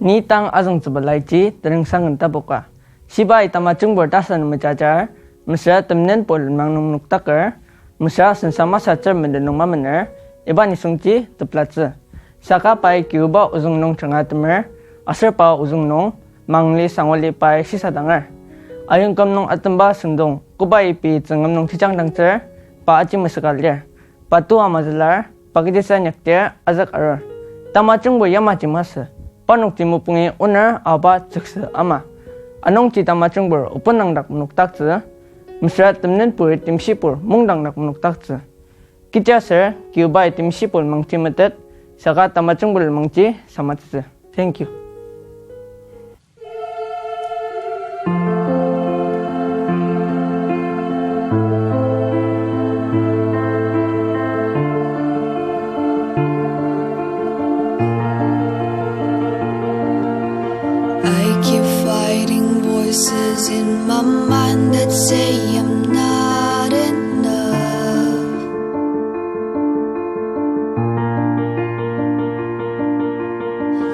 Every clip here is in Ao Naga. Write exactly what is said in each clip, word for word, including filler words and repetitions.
Ni tang azüngtsüba laiji terengsang tapoka. Shibai tamajungbur tasen mejajar, mesüra temenen pur lenmang nung noktaker, mesüra sensa masü tsür menden nung mamener, iba nisungji teplatsü. Saka pai Kibuba ozüng nung jangratemer, aser pa ozüng nung mangli sanguli pai shisadanger. Ayongküm nung atemba süngdong, koba ibi tsüngrem nung tejangdangtsür, pa aji mesüka lir. Pa tua mazülar, pa kechi sa inyakdir azük arur. Tamajungbur yamaji masü, parnokji mopungi oner aoba tsüksü ama. Anungji tamajungbur open dangdak menokdaktsü, mesüra temenen pur timshibur mungdangdak menokdaktsü. Kechiaser Kibubai timshibur mangji metet, saka tamajungbur mangji samatsütsü. Thank you. I keep fighting voices in my mind that say I'm not enough.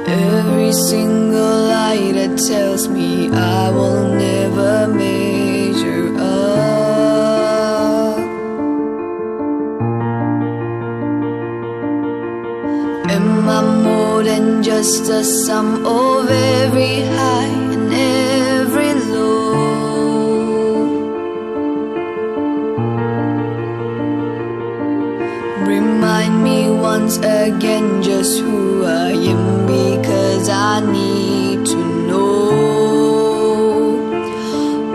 Every single lie that tells me I will never measure up. Am I more than just a sum of every high and every low? Remind me once again just who I am, because I need to know.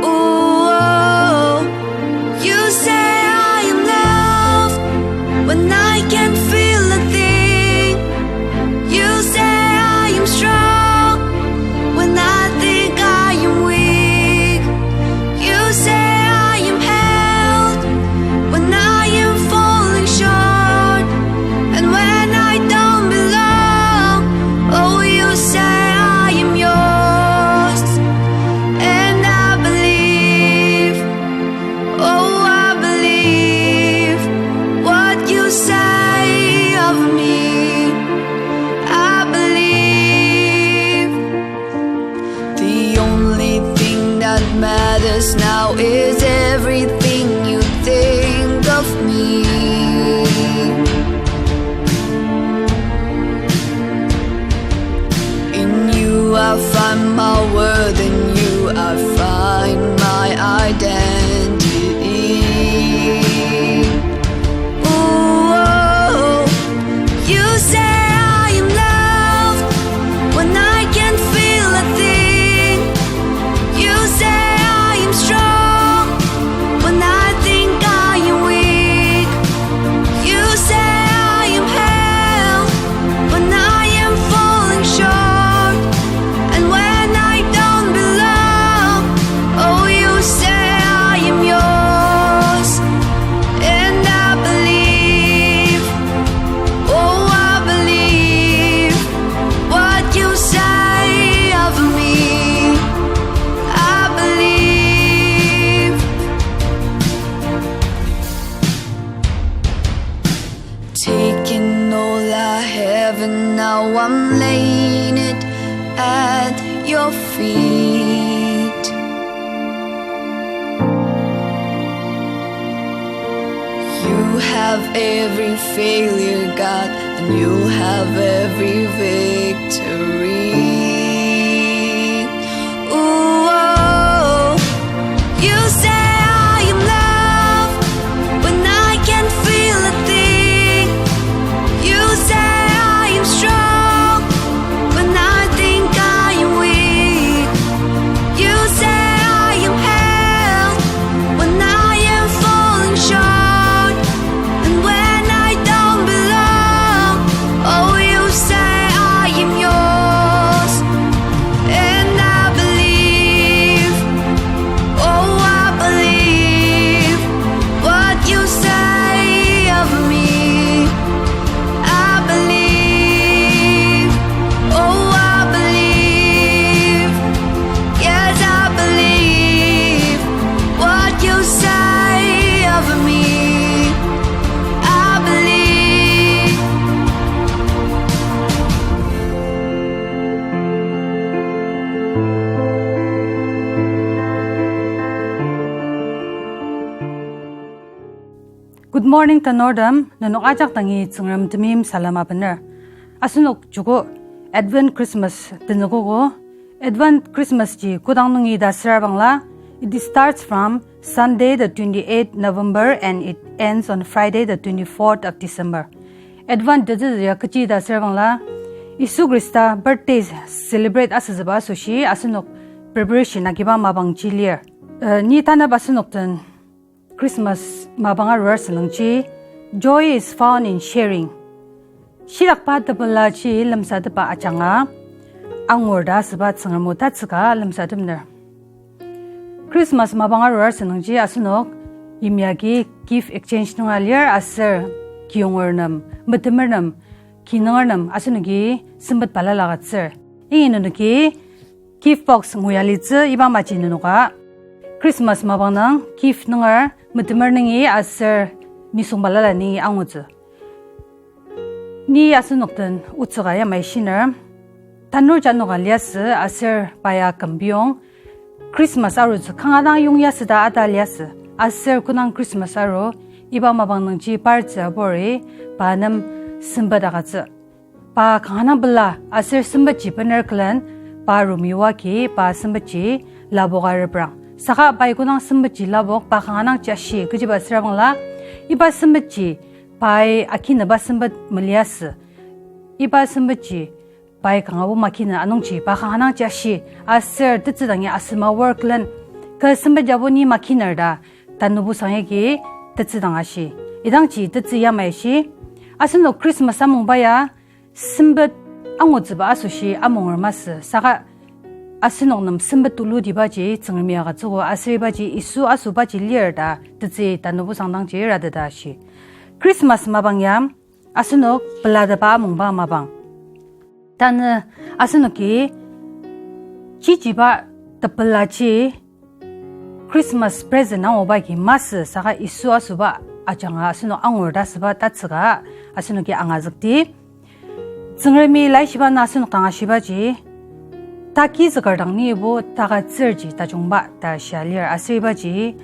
Oh, you say I am loved when I can't feel a thing. You say I am strong when I think I am weak. You say I am held when I am falling short and when I don't belong. Oh, you say I am yours, and I believe. Oh, I believe what you say of me. I believe the only thing that matters now is everything you think of me. In you I find my worth, in you I find my identity. Ooh, you say I am loved when I can't feel a thing. You say I am strong when I think I am weak. You say I am held when I am falling short and when I don't belong. Oh, you say I am yours, and I believe. Oh, I believe what you say of me. I believe. Taking all I have and now I'm laying it at your feet. You have every failure, God, and you have every victory. Ooh, oh, you say I am loved when I can't feel a thing. You say I am strong when I think I am weak. You say I am held when I am falling short and when I don't belong. Oh, you say I am yours, and I believe. Oh, I Good morning, tanurtem, nenok ajak dangi Tsüngrem temeim salem abener. Asenok joko Advent Christmas tenzükogo. Advent Christmas ji kodang nungi ta süra bangla, it starts from Sunday the twenty-eighth November and it ends on Friday the twenty-fourth of December. Advent tenzü ya kechi ta süra bangla, Yisu Khrista birthday celebrate asütsüba asoshi asenok preparation agiba mapang ji lir. Eh, ni tanü asenok den Christmas mapang arur asünungji, joy is found in sharing. Shidakba tepela ji lemsatepba ajanga angur ta asüba Tsüngrem o tatsüka lemsatepner. Christmas mapang arur asünungji asenok yimya agi gift exchange nunga lir aser kiyonger nem, metemer nem, kinunger nem asenoki sempet balala agütsür. Yangi nenoki gift box nguya litsü iba maji nenoka Christmas mapang nung gift nunger metemer nungi aser nisung balala nungi angutsü. Ni asenok den otsüka yamai shiner, tanur janoka liasü aser pa ya kümbiyong, Christmas arutsü kanga dang yongyasü ta ata liasü, aser kodang Christmas aru, iba mapang nungji partsü abori pa nem sempet agütsü. Pa kanga dang pela aser sempetji bener külen, pa rumi oa agi pa sempetji lapoka reprang. Saka pai kodang sempetji lapok pa kanga dang jashi kechiba süra bangla, iba sempetji pai akinüba sempet meliasü. Iba sempetji pai kangabo makina anungji pa kanga dang jashi aser tetsü dangi asüma wor külen, kü sempet yabo ni makiner ta tanübusang yagi tetsü dang ashi. Idangji tetsü yamai shi, asenok Christmas amungba ya sempet angutsüba asoshi amunger masü, saka asenok nem sempet tulutibaji Tsüngremi agütsüogo aser ibaji Yisu asobaji lir ta tetsü tanübusang dangji rateta ashi. Christmas mapang ya asenok pelatepa amungba mapang. Tanü asenoki chichiba tepelaji Christmas present anguba agi masü saka Yisu asoba ajanga asenok angur ta asüba tatsüka asenoki angazükdi. Tsüngremi laishiba na asenok dang ashibaji, takizüker dang nibo takütsürji tajungba ta shia lir aser ibaji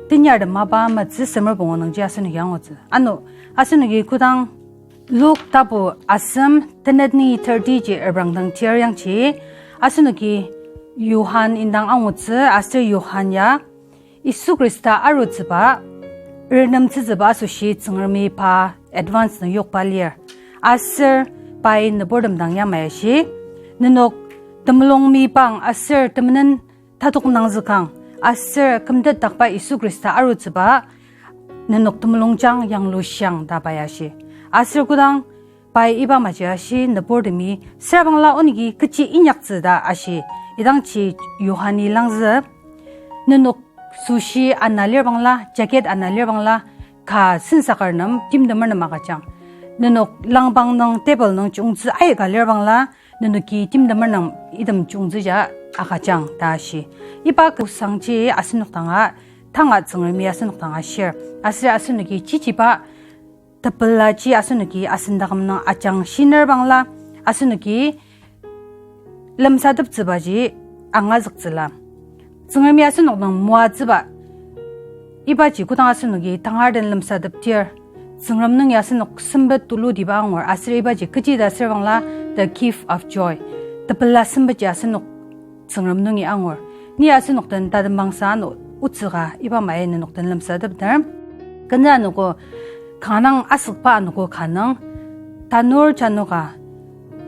Tenyartem mapa metsü semer pungu nungji asenoki angutsü. Ano, asenoki kodang Luk tapu asem tenet ni thirty ji reprangdang tir yangji, asenoki Johan indang angutsü aser Johan ya Yisu Khrista arutsüba, renemtsütsüba asoshi Tsüngremi pa advance nung yokba lir. Aser pai nüburtem dang yamai ashi, nenok temulung meyipang aser temenen tatok nangzükang, aser kümtet dakba Yisu Khrista arutsüba nenok temulungjang yanglushiang ta pai ashi. Aser kodang pai iba maji ashi, nüburtemi süra bangla oniki kechi inyaktsü ta ashi. Idangji Johan-i langzü, nenok süshi ana lir bangla, jacket ana lir bangla, ka sensaker nem, timtemer nem agüjang. Nenok langpang nung, table nung chiyungtsü aika lir bangla, nenoki timtemer nem item chiyungtsü ja agüjang ta ashi. Iba kü osangji asenok danga, tanga Tsüngremi asenok danga shir. Aser asenoki chichiba tepelaji asenoki asen taküm nung ajang shiner bangla, asenoki lemsateptsübaji angazüktsüla. Tsüngremi asenok dang moatsüba ibaji kodang asenoki tangar den lemsateptir, Tsüngrem nungi asenok sempet tulutiba angur, aser ibaji kechi ta asür bangla, the gift of joy. Tepela sempetji asenok Tsüngrem nungi angur. Ni asenok den tatembangsa ano otsüka iba mai nenok den lemsatepner. Kena anogo kanga dang asükba anogo ka nung, tanur janoka,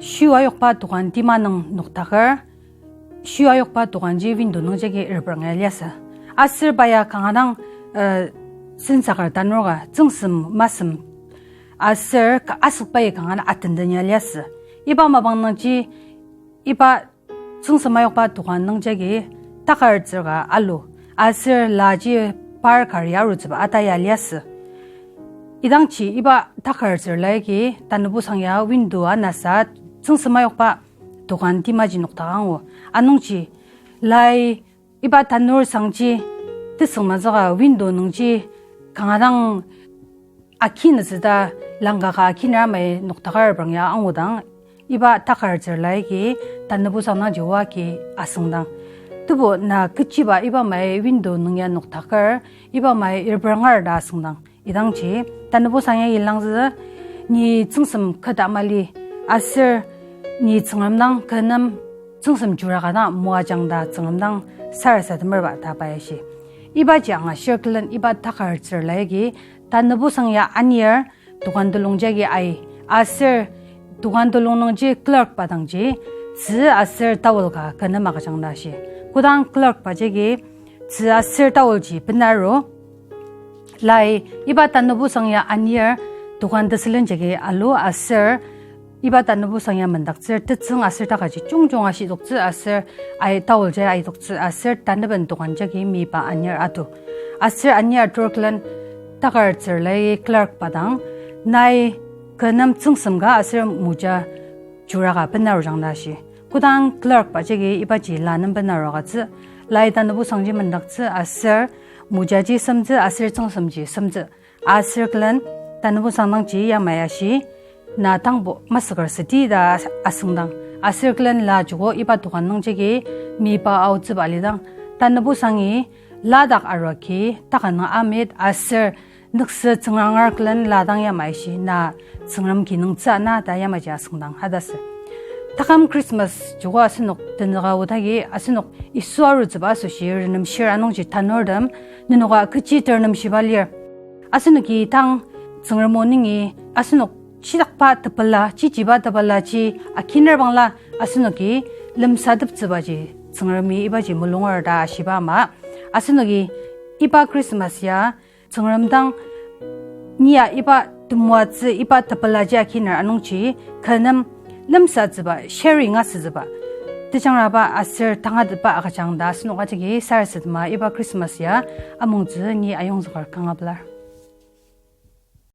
shu ayokba dokan tima nung noktaker, shu ayokba dokanji window nung jagi repranga liasü. Aser pa ya kanga dang, eh, sensaker tanur ka tsüngsem masem. Aser ka asükba ya kanga dang atenden ya liasü. Iba mapang nungji, iba tsüngsem ayokba dokan nung jagi takar tsür ka alu. Aser laji par kari arutsüba ata ya liasü. Idangji iba takar tsür laiki tanübusang ya window anasa tsüngsem ayokba dokan timaji noktakango. Anungji lai iba tanur sangji tesüngmazüka window nungji kanga dang akinütsü ta langka ka akiner amai noktakar bang ya angudang, iba takar tsür laiki tanübusang nangji oa ki asüngdang. Tebu na kechiba iba mai window nung ya noktaker, iba mai irberangar ta asüngdang. idangji, tanübusang ya ilangzü, ni tsüngsem kata mali, aser ni Tsüngrem dang kü nem tsüngsem juraka dang moajang ta Tsüngrem dang sarasademerba ta pai ashi. Ibaji angashir külen iba takar tsürla agi, tanübusang ya anir, dokan telung jagi ai, aser dokan telung nungji clerk pa dangji, tzü aser towel ka kü nem agüjang ta shi. Kodang clerk pa jagi, tzü aser towel ji benaru, lai, iba tanübusang ya anir, dokan tesülen jagi alu aser, iba tanübusang ya mendaktsür tetsüng aser takaji jungjung ashidoktsü aser ai towel ji aidoktsü aser tanüben dokan jagi mipa anir atu. Aser anir atur külen takar tsürla agi clerk pa dang nai kü nem tsüngsem ka aser moja juraka benarujang ta shi. Kodang clerk pa jagi ibaji la nem benarua agütsü, lai tanübusangji mendaktsü aser mojaji semtsü aser tsüngsemji semtsü. Aser külen tanübusang dangji yamai ashi, na tangbo masüker südi ta asüngdang. Aser külen la joko iba dokan nungjagi mipa aotsüba alidang, tanübusangi ladak aruaki takanü amit aser nüksü tsüngrangar külen la dang yamai shi na Tsüngrem kinungtsü ana ta yamaji asüngdang hadasü. Taküm Christmas joko asenok tenüka otagi asenok Yisu arutsüba asoshi renemshir anungji tanurtem nenoka kechi ternemshiba lir. Asenoki tang Tsüngrem o nungi asenok shitakba tepela, chichiba tepelaji akiner bangla asenoki lemsateptsübaji Tsüngremi ibaji mulunger ta ashiba ama. Asenoki iba Christmas ya Tsüngrem dang nia iba temoatsü iba tepelaji akiner anungji kü nem lemsatsüba, sharing asütsüba, tejangraba aser tangatetba agüjang ta asenok ajaki sarasadema iba Christmas ya amongtsü ni ayongzüker kanga pelar.